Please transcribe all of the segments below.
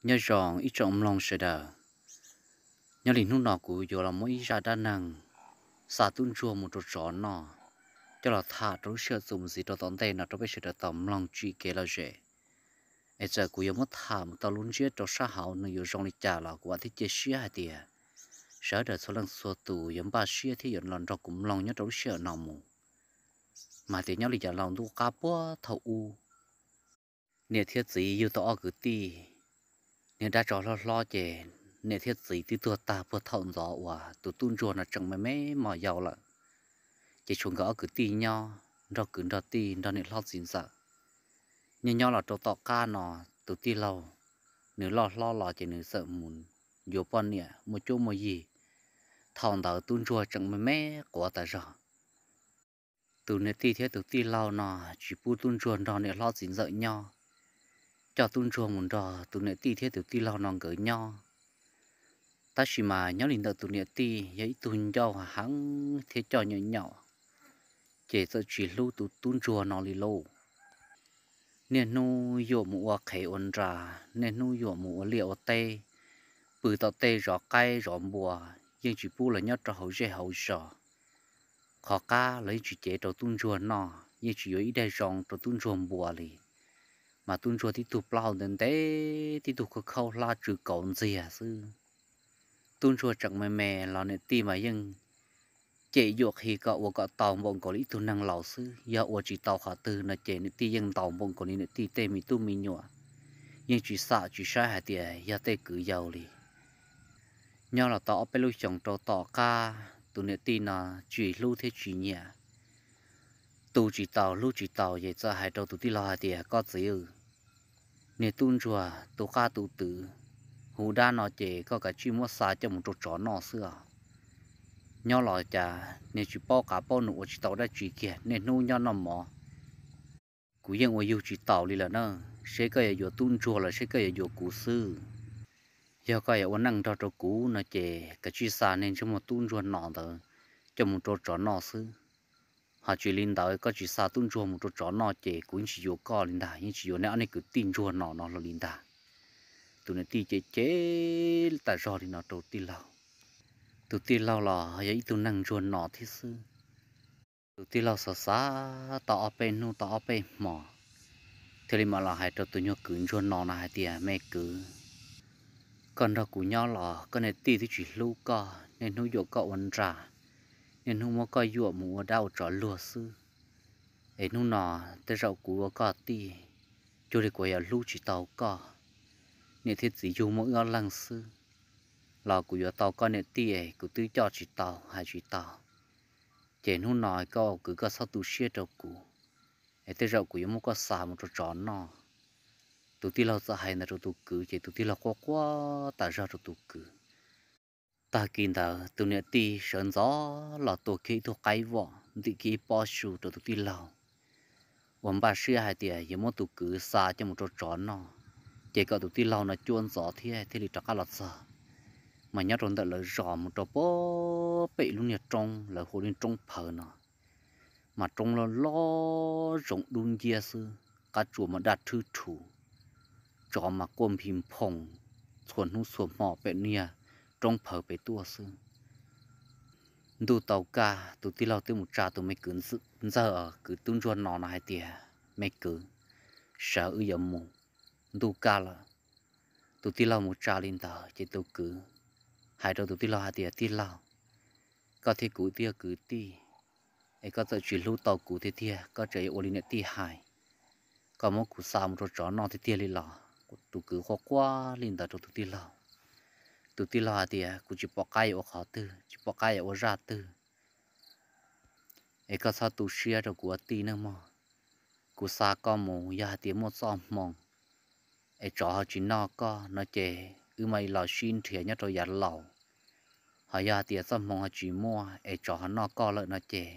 Nyob zoo ib tsoom mloog sawv daws, nyob li hnub no kuv yuav los muab ib zaj dab neeg xa tub ntsuag mus rau tsov noj coj los tham rau lub sij hawm txuas mus ntxiv rau tom ntej no rau peb sawv daws tau mloog tsim kev lom zem. Es txawm kuv yuav muab tham mus tau lub ntsiab rau sab hauv nws yuav zoo li cas los kuv vam thiab cia siab hais tias sawv daws txhua leej txhua tus yuav npaj siab thiab yuav los nrog kuv mloog nyob rau lub sij hawm no mus. Mas tias nyob li cas los ntuj qab puag thaum ub, niam thiab txiv yug tau ob kwv tij. Niag dab tsov hlob hlob ces niam thiab txiv twb tuag tag puag thaum ntxov uas tus tub ntsuag no tseem me me mos yau lawm. Ces tshuav nkawd ob kwv tij nyob nrog kwv nrog tij nrog niam hlob txiv ntxawm. Nyob nyob los rau tom qab no tus tij laug nws loj hlob los ces nws txawm mus yuav poj niam muaj cuab muaj yig. Thaum ntawd tub ntsuag tseem me me quav tas zog. Tus niam tij thiab tus tij laug no tsis pub tub ntsuag nrog niam hlob txiv ntxawm nyob, coj tub ntsuag mus nrog tus niam tij thiab tus tij laug no nkawd nyob. Tab sis mas nyob li ntawm tus niam tij yog ib tug ncauj heev thiab coj nyom nyaum, ces txawm tsis hlub tus tub ntsuag no li lauj. Niaj hnub yuam mus ua qhev ua nra, niaj hnub yuam mus ua liaj ua teb, pw tom tej zov qaib zov npua, yeej tsis pub los nyob rau hauv zej hauv zos. Qhov qab los yeej tsis cev rau tub ntsuag noj, yeej tsis yuav ib daig zoo rau tub ntsuag npua li. Mas tub ntsuag tib tug plaub hau ntev ntev, tib tug khaub khaub hlab tsw kauv ntxiag xwb. Tub ntsuag tseem me me los niam tij mas yeej cem yuam qhi kom ua kom tau npaum nkaus li ib tug neeg laus xwb. Yog ua tsis tau qhov twg no ces niam tij yeej ntaus npaum nkaus li niam tij tej me tub me nyuam, yeej tsis xam tsis saib hais tias yog tej kwv yau li. Nyob los tau ob peb lub xyoos rau tom qab, tus niam tij no tsis hlub thiab tsis nyiam, tu tsis tau hlub tsis tau ces txawm hais rau tus tij laug hais tias, koj txiv, niag tub ntsuag tu qab tu twv, hu dab no ces koj kav tsij muab xa coj mus rau tsov noj xwb os. Nyob los cas niag tsis paub qav paub num ua tsis tau dab tsi kiag, niaj hnub nyob noj mov. Kuv yeej ua yug tsis taus li lawm na, seb koj yuav yuav tub ntsuag los seb koj yuav yuav kuv xwb. Yog koj yuav ua neej nrog rau kuv no ces kav tsij xa niag ntsej muag tub ntsuag no ntawd coj mus rau tsov noj xwb. Ho tsis li ntawd koj tsis xa tub ntsuag mus rau tsov noj ces kuv yeej tsis yuav koj li ntag, yeej tsis yuav nej ob niag kwv tij ntsuag no no los li ntag. Tus niam tij cem cem tas zog li no rau tij laug. Tus tij laug los yog ib tug neeg ntsuag no thiab xwb. Tus tij laug xav xav tau ob peb hnub tau ob peb hmo, thiaj li mam los hais rau tus nyuag kwv ntsuag no no hais tias, me kwv, koj nrog kuv nyob los koj niam tij twb tsis hlub koj, niaj hnub yuam koj ua nra, niaj hnub muab koj yuam mus ua dab ua tsov luag xwb. Es hnub no tej zaum kuv ua koj tij, cuag li kuv yuav hlub tsis tau koj, niam thiab txiv yug muaj wb ob leeg xwb, los kuv yuav tau koj niam tij kuv twb coj tsis tau hais tsis tau. Ces hnub no koj kwv koj txhob tu siab rau kuv, es tej zaum kuv yuav muab koj xa mus rau tsov noj. Tus tij laug txawm hais ntawd rau tus kwv ces tus tij laug quaj quaj tas zog rau tus kwv. Tag kis ntawd tus niam tij sawv ntxov los tua kiag ib tug qaib vom ntim kiag ib pob su rau tus tij laug, uas npaj siab hais tias yuav muab tus kwv xa coj mus rau tsov noj, ces kom tus tij laug no cuab ntxov thiab thiaj li rov qab los txog. Mas nyob rau ntawm lawv zos mus rau pem lub niag roob lawv hu li roob Phaws no, mas roob loj loj zoov dub nciab xwb, qab tsuas mas daj rhwb rhuv, tsov mas quaj nphi nphoos txhua hnub txhua hmo pem niag roob Phaws pem tuaj xwb. Ntuj tau kaj, tus tij laug twb mus tsa tus me kwv ntxawg, kwv tub ntsuag no no hais tias, me kwv, sawv wb yuav mus, ntuj kaj lawm. Tus tij laug mus tsa li ntawd ces tus kwv hais rau tus tij laug hais tias, tij laug, koj thiab kuv twb yog kwv tij, es koj txawm tsis hlub tau kuv tiag tiag, koj tseem yuav ua li niam tij hais, koj muab kuv xa mus rau tsov noj tiag tiag li los? Tus kwv quaj quaj li ntawd rau tus tij laug. Tus tij laug hais tias, kuv tsis pom qab yuav ua qhov twg, tsis pom qab yuav ua zaj twg, es koj txhob tu siab rau kuv ua tij nawb mog. Kuv xa koj mus, yog hais tias muaj txoj hmoo es tsov ho tsis noj koj no ces wb mam li los sib nrhiav nyob rau yav laus. Ho yog hais tias txoj hmoo ho tsis muaj es tsov ho noj koj lawm no ces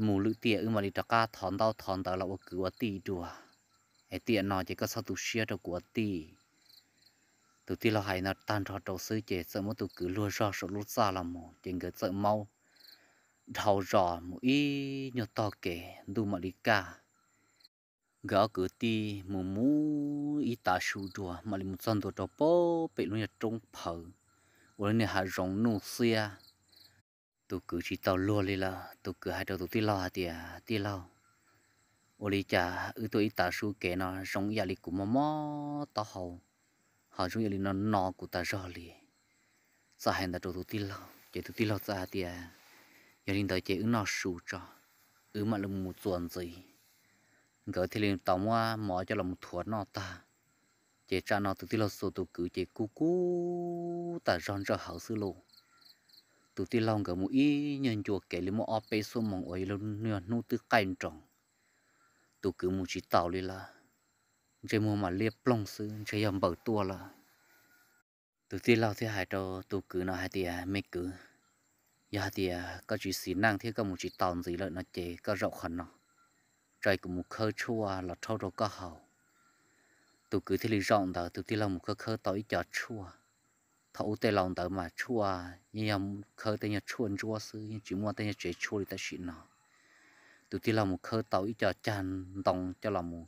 mus lwm tiam wb mam li rov qab thov ntaub thov ntawv los ua kwv ua tij dua. Es tiam no ces koj txhob tu siab rau kuv ua tij. Tus tij laug hais no tag nrho rau xwb ces txawm muab tus kwv luag zog saum lub txaj los mus ces nkawd txawm maub dhau zos mus ib nyuag tog kev ntuj mam li kaj. Nkawd ob kwv tij mus mus ib tav su dua mam li mus txog ntua rau pem lub niag roob phawv uas lub niag hav zoov nuj xiab. Tus kwv tsis tau luag li lawm, tus kwv hais rau tus tij laug hais tias, Tij laug, ua li cas wb tuaj ib tav su kev no zoo ib yam li kuv mob mob taub hau, ho zoo ib yam li no no kuv tas zog li. Txawm hais ntawd rau tus tij laug ces tus tij laug txawm hais tias, Yog li ntawd ces wb noj su tso, wb mam li mus txuas ntxiv. Nkawd thiaj li tau muab mov coj los mus thuav noj tag, ces tsam no tus tij laug xuas tus kwv ces kub kub tas zog ntsawj hawv xwb lauj. Tus tij laug nkawd mus ib nyuag ncua kev li muaj ob peb xuab moos uas yog lub niag hnub twb qaij nroos. Tus kwv mus tsis taus li lawm, ntsej muag mas liab ploog xwb ntshe yog npaws tuaj lawm. Tus tij laug thiaj hais rau tus kwv no hais tias, Me kwv, yog hais tias koj tsis xis neej thiab koj mus tsis taus ntxiv lawm no ces koj zaum qhov no, tso kuv mus khawb tshuaj los rhaub rau koj haus. Tus kwv thiaj li zaum ntawd, tus tij laug mus khawb khawb tau ib co tshuaj. Thaum ub tej laus ntawd mas tshuaj yeej yog khawb tej nyuag tshuaj ntsuab xwb, yeej tsis muaj tej nyuag tsev tshuaj li tam sim no. Tus tij laug mus khawb tau ib co cag ntoo coj los mus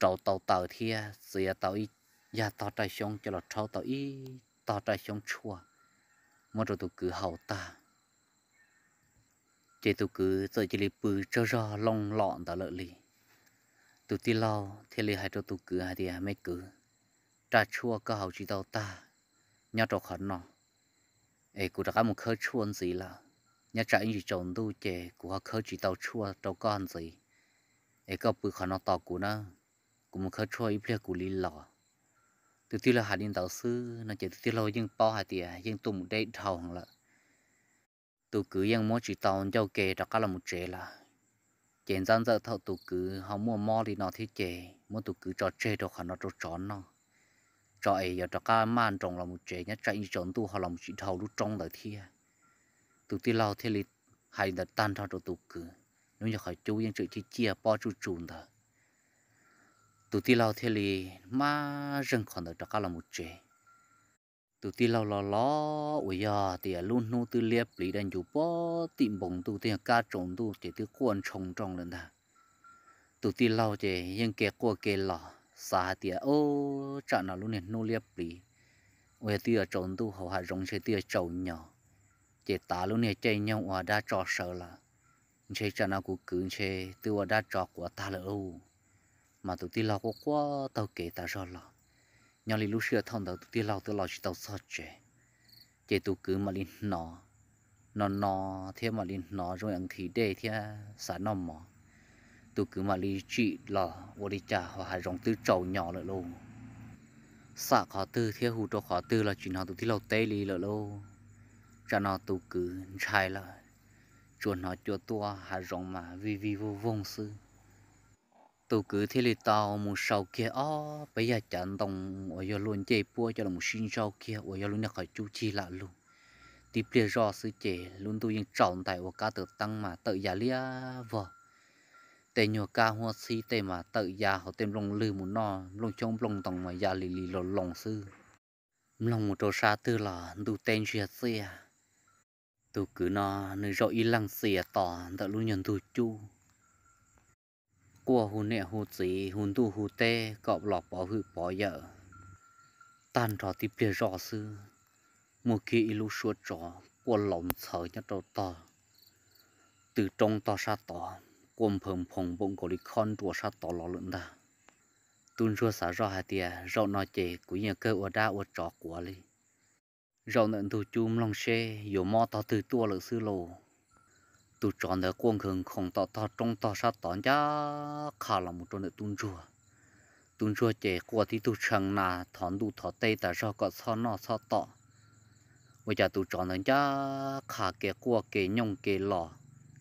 rau tau taws thiab txiav tau ib yag tog raj xyoob coj los rhaub tau ib tog raj xyoob tshuaj muab rau tus kwv haus tag, ces tus kwv txawm cia li pw tsaug zog looj lom ntawd lawm li. Tus tij laug thiaj li hais rau tus kwv hais tias, Me kwv, raj tshuaj koj haus tsis tau tag, nyob rau qhov no, es kuv rov qab mus khawb tshuaj ntxiv lawm. Nyob tsam ib ntsis tsaus ntuj ces kuv ho khawb tsis tau tshuaj rau koj ntxiv, es koj pw qhov no tos kuv na, kuv mus khawb tshuaj ib pliag kuv li los. Tus tij laug hais li ntawd xwb no ces tus tij laug yeej paub hais tias yeej tuaj mus deb dhau heev lawm. Tus kwv yeej muab tsis tau ncauj ke rov qab los mus tsev lawm. Ces ntxab ntxawm thaum tus kwv ho muaj mob li no thiab ces muab tus kwv tso tseg rau qhov no rau tsov noj, tsov es yuav rov qab maj nroos los mus tsev, nyob tsam ib ntsis tsaus ntuj ho los mus tsis dhau lub roob ntawd thiab. Tus tij laug thiaj li hais li ntawd tag nrho rau tus kwv, lub nyuag qhov cub yeej tseem ciaj ciaj pob tsuj tsus ntawd. Tus tij laug thiaj li maj zeeg qhov ntawd rov qab los mus tsev. Tus tij laug los los uas yog tias lub hnub twb liab pliv daj ncuv puag tim npoo ntuj, twb yog kab tsaus ntuj ces twb quaj ntshoo nrooj lawm ntag. Tus tij laug ces yeej ke quaj ke los xav hais tias, Ub, tsam no lub niag hnub liab pliv uas yog twb yuav tsaus ntuj hauv hav zoov ntshe twb yuav tsaus nyo, ces tav lub niag caij nyoog ua dab tso sawv lawm, ntshe tsam no kuv kwv ntshe twb ua dab tso quav tag lawm lauj. Mas tus tij laug quaj quaj taug kev tas zog los. Nyob li lub sij hawm thaum ntawd tus tij laug twb los tsis tau txog tsev, ces tus kwv mam li hnov no no thiab mam li hnov zoo yam nqhis dej thiab xav noj mov. Tus kwv mam li tsim los ua li cas ho hav zoov twb tsaus nyo lawm lauj. Xam qhov twg thiab hu rau qhov twg los tsis hnov tus tij laug teb li lawm lauj. Tsam no tus kwv ntshai lawm, tsuas hnov cua tuaj hav zoov mas vij vij voog voog xwb. Tus kwv thiaj li tau mus sau kiag ob peb yag cav ntoo uas yog luaj ncej puab coj los sib ntsaub kiag uas yog lub niag qhov cub cig lam lug. Tib pliag zoj xwb ces lub ntuj yeej tsaus ntais ua kab taws teeb mas tawm ya liab vog. Tej nyuag kab huab txhib tej mas tawm ya hauv tej nplooj lwg mus noj nplooj xyoob nplooj ntoo mas ya li li loos loos xwb. Mloog mus rau sab twg los ntuj teb ntsiag txiaj. Tus kwv no nws zaum ib leeg txias tos ntawm lub nyuag ntug cub, quaj hu niam hu txiv hu ntuj hu teb kom los pov hwm pov yawm. Tag nrho tib pliag zoj xwb, muaj kiag ib lub suab tsov quaj laus ntxhawv nyob rau tog tw roob tog sab tod, quaj nphawv nphoo npaum nkaus li khob nruas sab tod los lawm ntag. Tub ntsuag xav zoj hais tias, Zaum no ces kuv yeej kawg ua dab ua tsov quav li. Zaum ntawm ntug cub mloog seb yuav mob tog twg tuaj lawm xwb lauj. Tus tsov ntawd quaj nkhaws nkhoos tom tog roob tog sab tod ncaj qha los mus rau ntawm tub ntsuag. Tub ntsuag ces quaj tib tug tshee nas thov ntuj thov teb tas zog kom txhob noj txhob tom. Ua cas tus tsov ntawd ncaj qha ke quaj ke nyooj ke los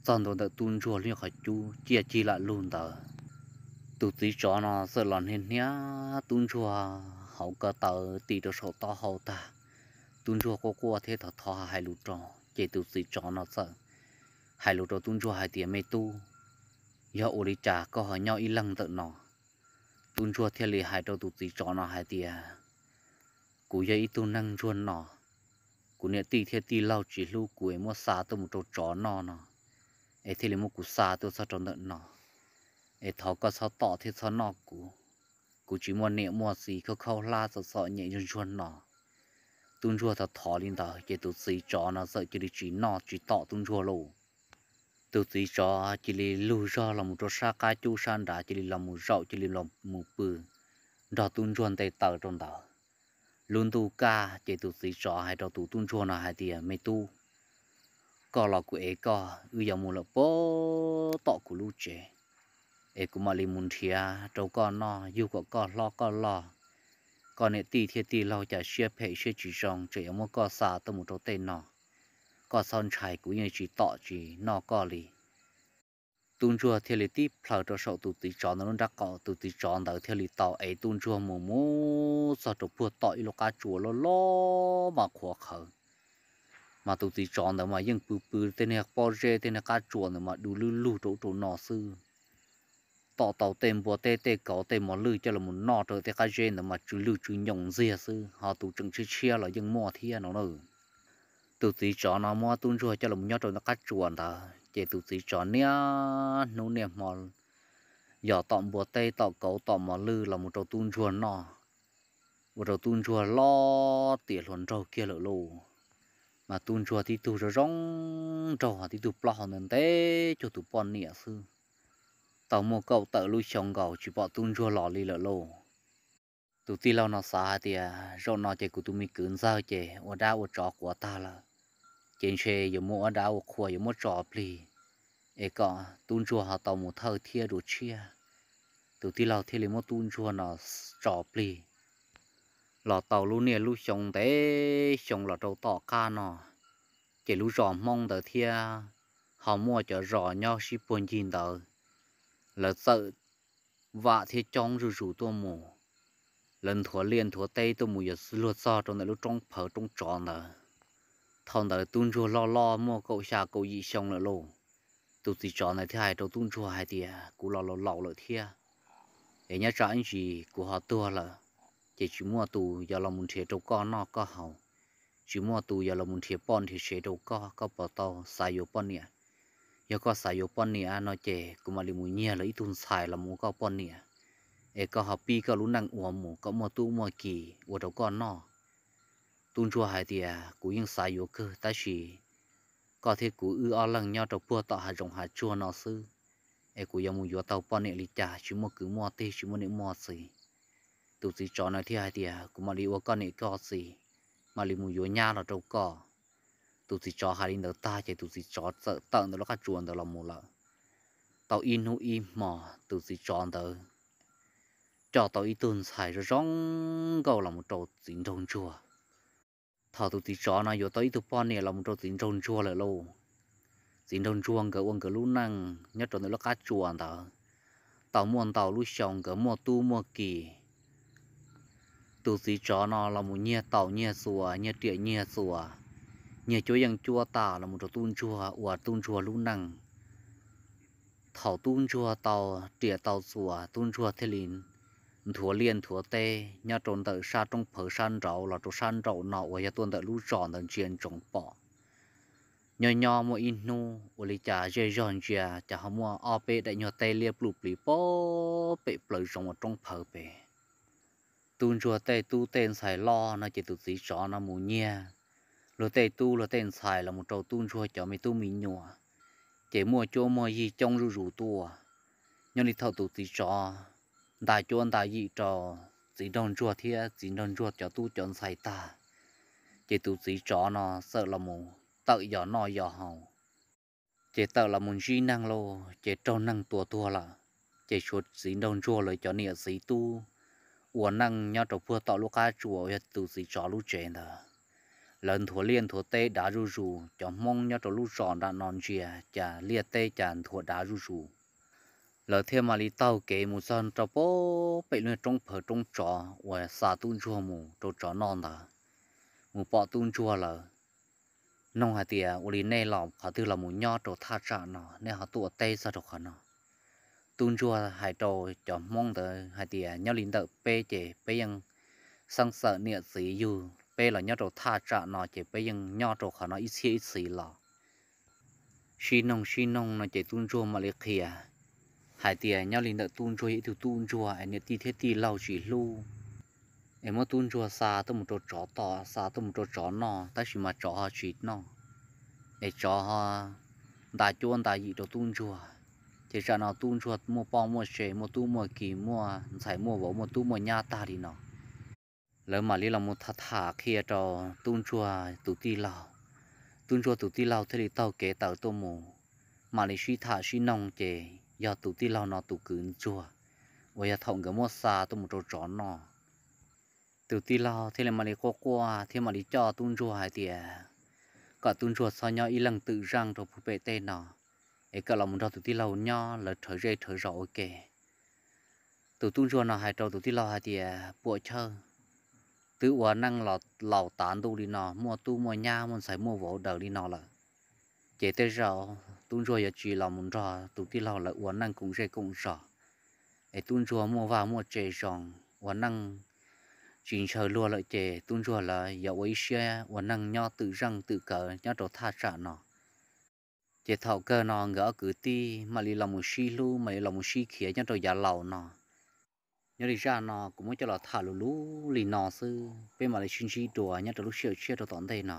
txog ntua ntawm tub ntsuag lub qhov cub ciaj cig lam lug ntawd. Tus txiv tsov no txawm los hnia hnia tub ntsuag hauv ko taw tis rau saum taub hau tag. Tub ntsuag quaj quaj thiab thov thov hais lus rau, ces tus txiv tsov no txawm hais lus rau tub ntsuag hais tias, Me tub, yog ua li cas koj ho nyob ib leeg ntawm no? Tub ntsuag thiaj li hais rau tus txiv tsov no hais tias, Kuv yog ib tug neeg ntsuag no, kuv niam tij thiab tij laug tsis hlub kuv es muab xa tuaj mus rau tsov noj no, es thiaj li muab kuv xa tuaj txog rau ntawm no. es thov koj txhob tom thiab txhob noj kuv. Kuv tsis muaj niam muaj txiv, khaub khaub hlab txom txom nyem ntsuag ntsuag no. Tub ntsuag thov thov li ntawd ces tus txiv tsov no txawm cia li tsis noj tsis tom tub ntsuag lauj. Tus txiv tsov cia li lug zog los mus rau sab qab cub sab nrad, cia li los mus zaum, cia li los mus pw nrog tub ntsuag nte taws rau ntawd. Lub ntuj kaj ces tus txiv tsov hais rau tus tub ntsuag no hais tias, Me tub, koj los kuv ev koj, wb yuav mus lawm puag tom kuv lub tsev, es kuv mam li mus nrhiav rau koj noj, yug kom koj hlob koj loj. Koj niam tij thiab tij laug cas siab phem siab tsis zoo, tseem yuav muab koj xa tuaj mus rau tej no. Koj txhob ntshai, kuv yeej tsis tom tsis noj koj li. Tub ntsuag thiaj li tib plhaws rau saum tus txiv tsov ntawd lub nrab qaum, tus txiv tsov ntawd thiaj li tau ev tub ntsuag mus mus txog rau puag tom ib lub qab tsuas loj loj mas qhuav qhawv. Mas tus txiv tsov ntawd mas yeej pw pw tej niag pob zeb tej niag qab tsuas ntawd mas du lug lug rau ub rau no xwb. Tom tau tej npua teb tej kauv tej mos lwj coj los noj rau tej qab zeb ntawd mas tsw lwj tsw nyoos ntxiag xwb, ho tus tseem tshiab tshiab los yeej muaj thiab no na. Tus txiv tsov no muab tub ntsuag coj los nyob rau ntawm qab tsuas ntawd ces tus txiv tsov niaj hnub niaj hmo yog tom npua teb tom kauv tom mos lwj los mus rau tub ntsuag noj, ua rau tub ntsuag loj tiav hluas nraug kiag lawm lauj. Mas tub ntsuag tib tug zoo zoo nraug, tib tug plaub hau ntev ntev cuag tus poj niam xwb. Tau muaj kaum tawm lub xyoo nkaus tsis pom tub ntsuag los li lawm lauj. Tus tij laug no xav hais tias, Zaum no ces kuv tus me kwv ntxawg ces ua dab ua tsov quav tag lawm, ces ntshe yuav muab ua dab ua qhua yuav muab tso plig, es kom tub ntsuag ho tau mus thawj thiab dua tshiab. Tus tij laug thiaj li muab tub ntsuag no tso plig. Los tau lub niaj lub xyoo ntev xyoo los rau tom qab no, ces lub zos Hmoob ntawd thiab ho muaj cov zos nyob sib puag ncig ntawd, lawv txawm vam thiab coob zuj zus tuaj mus. Lawv nthuav liaj nthuav teb tuaj mus yuav luag txog rau ntawm lub roob phawv roob tsov ntawd. Thaum ntawd tub ntsuag loj loj muaj kaum xya kaum yim xyoo lawm lauj. Tus txiv tsov ntawd thiaj hais rau tub ntsuag hais tias, Kuv los laus laus lawm thiab, es nyob tsam ib ntsis kuv ho tuag lawm, ces tsis muaj tus yuav los mus nrhiav rau koj noj koj haus, tsis muaj tus yuav los mus nrhiav poj nrhiav sev rau koj, koj puas tau xav yuav poj niam? Yog koj xav yuav poj niam no ces kuv mam li mus nyiag lawv ib tug ntxhais los mus ua koj poj niam, es koj ho pib koj lub neej ua mus kom muaj tub muaj ki ua rau koj noj. Tub ntsuag hais tias, Kuv yeej xav yuav kawg tab sis koj thiab kuv wb ob leeg nyob rau puag tom hav zoov hav tsuag no xwb, es kuv yuav mus yuav tau poj niam li cas, tsis muaj kwv muaj tij tsis muaj niam muaj txiv. Tus txiv tsov no thiaj hais tias, Kuv mam li ua koj niam koj txiv, mam li mus yuav nyab los rau koj. Tus txiv tsov hais li ntawd tag ces tus txiv tsov txawm tawm ntawm lub qab tsuas ntawd los mus lawm. Tau ib hnub ib hmo tus txiv tsov ntawd coj tau ib tug ntxhais zoo zoo nkauj los mus rau txiv nraug ntsuag. Thaum tus txiv tsov no yuav tau ib tug poj niam los mus rau txiv nraug ntsuag lawm lauj, txiv nraug ntsuag nkawd ua nkawd lub neej nyob rau ntawm lub qab tsuas ntawd tau muaj ntau lub xyoo, nkawd muaj tub muaj ki. Tus txiv tsov no los mus nyiag taus nyiag txuas, nyiag riam nyiag txuas, nyiag cuab yeej cuab tas los mus rau tub ntsuag ua tub ntsuag lub neej. Thaum tub ntsuag tau riam tau txuas, tub ntsuag thiaj li nthuav liaj nthuav teb nyob rau ntawm sab roob phawv sab nraud los rau sab nraum no uas yog tuaj ntawm lub zos ntawd ntsia ntsoov pom. Nyob nyob muaj ib hnub ua li cas zej zog ntsia cas ho muaj ob peb daim nyuag teb liab pluj plis pem plaws zoov uas roob phawv pem. Tub ntsuag tej tub tej ntxhais loj no ces tus txiv tsov no mus nyiag luag tej tub luag tej ntxhais los mus rau tub ntsuag cov me tub me nyuam, ces muaj cuab muaj yig coob zuj zus tuaj. Nyob li thaum tus txiv tsov nta cuab nta yig rau txiv nraug ntsuag thiab txiv nraug ntsuag cov tub cov ntxhais tag, ces tus txiv tsov no txawm los mus tawm yos noj yos haus, ces tawm los mus ntsib neeg lauj, ces raug neeg tua tuag lawm. Ces tshuav txiv nraug ntsuag lawv cov niam txiv tub ua neej nyob rau puag tom lub qab tsuas uas yog tus txiv tsov lub tsev ntawd. Lawv nthuav liaj nthuav teb dav zuj zus, cov Hmoob nyob rau lub zos nram no ntsia cas liaj teb cas nthuav dav zuj zus. Lawv thiaj mam li taug kev mus txog rau pem lub roob phawv roob tsov uas xa tub ntsuag mus rau tsov noj ntawd, mus pom tub ntsuag lawm. Noog hais tias, Ua li nej los qhov twg los mus nyob rau thaj tsam no, nej ho tuaj ua teb txog rau qhov no? Tub ntsuag hais rau cov Hmoob ntawd hais tias, Nyob li ntawm peb ces peb yeej xeeb xawm niam txiv yug peb los nyob rau thaj tsam no ces peb yeej nyob rau qhov no ib txhiab ib txhis los. Sib noog sib noog no ces tub ntsuag mam li qhia hais tias nyob li ntawm tub ntsuag yog ib tug tub ntsuag es niam tij thiab tij laug tsis hlub, es muab tub ntsuag xa tuaj mus rau tsov tom, xa tuaj mus rau tsov noj, tab sis mas tsov ho tsis noj, es tsov ho nta cuab nta yim rau tub ntsuag. Ces tsam no tub ntsuag muaj poj muaj se, muaj tub muaj ki, muaj ntxhais muaj vauv, muaj tub muaj nyab tag li no. Lawv mam li los mus tham tham qhia rau tub ntsuag tus tij laug. Tub ntsuag tus tij laug thiaj li taug kev tawm tuaj mus, mam li sib tham sib noog ces yog tus tij laug no tus kwv ntsuag uas yog thaum nkawd muab xa tuaj mus rau tsov noj. Tus tij laug thiaj li mam li quaj quaj thiab mam li coj tub ntsuag hais tias kom tub ntsuag txhob nyob ib leeg twm zeej rau puag pem tej no, es kom los mus nrog tus tij laug nyob lawv rhawv zej rhawv zos ua ke. Tus tub ntsuag no hais rau tus tij laug hais tias, Puam chawj, twb ua neej los laus tav ntuj li no, muaj tub muaj nyab, muaj ntxhais muaj vauv daws li no lawm, ces tej zaum tub ntsuag yuav tsis los mus nrog tus tij laug lawv ua neej koom zej koom zos. Es tub ntsuag muaj vaj muaj tse zoo, ua neej tsis ntshaw luag lawm ces tub ntsuag lawv yuav ua ib siab ua neej nyob twm zeej twm kawv nyob rau thaj tsam no. Ces thaum kawg no nkawd ob kwv tij mam li los mus sib hlub, mam li los mus sib khiav nyob rau yav laus no. Nyob li zaj no kuv muab coj los tham lus lus li no xwb, peb mam li sib ntsib dua nyob rau lub sij hawm tshiab rau tom ntej no.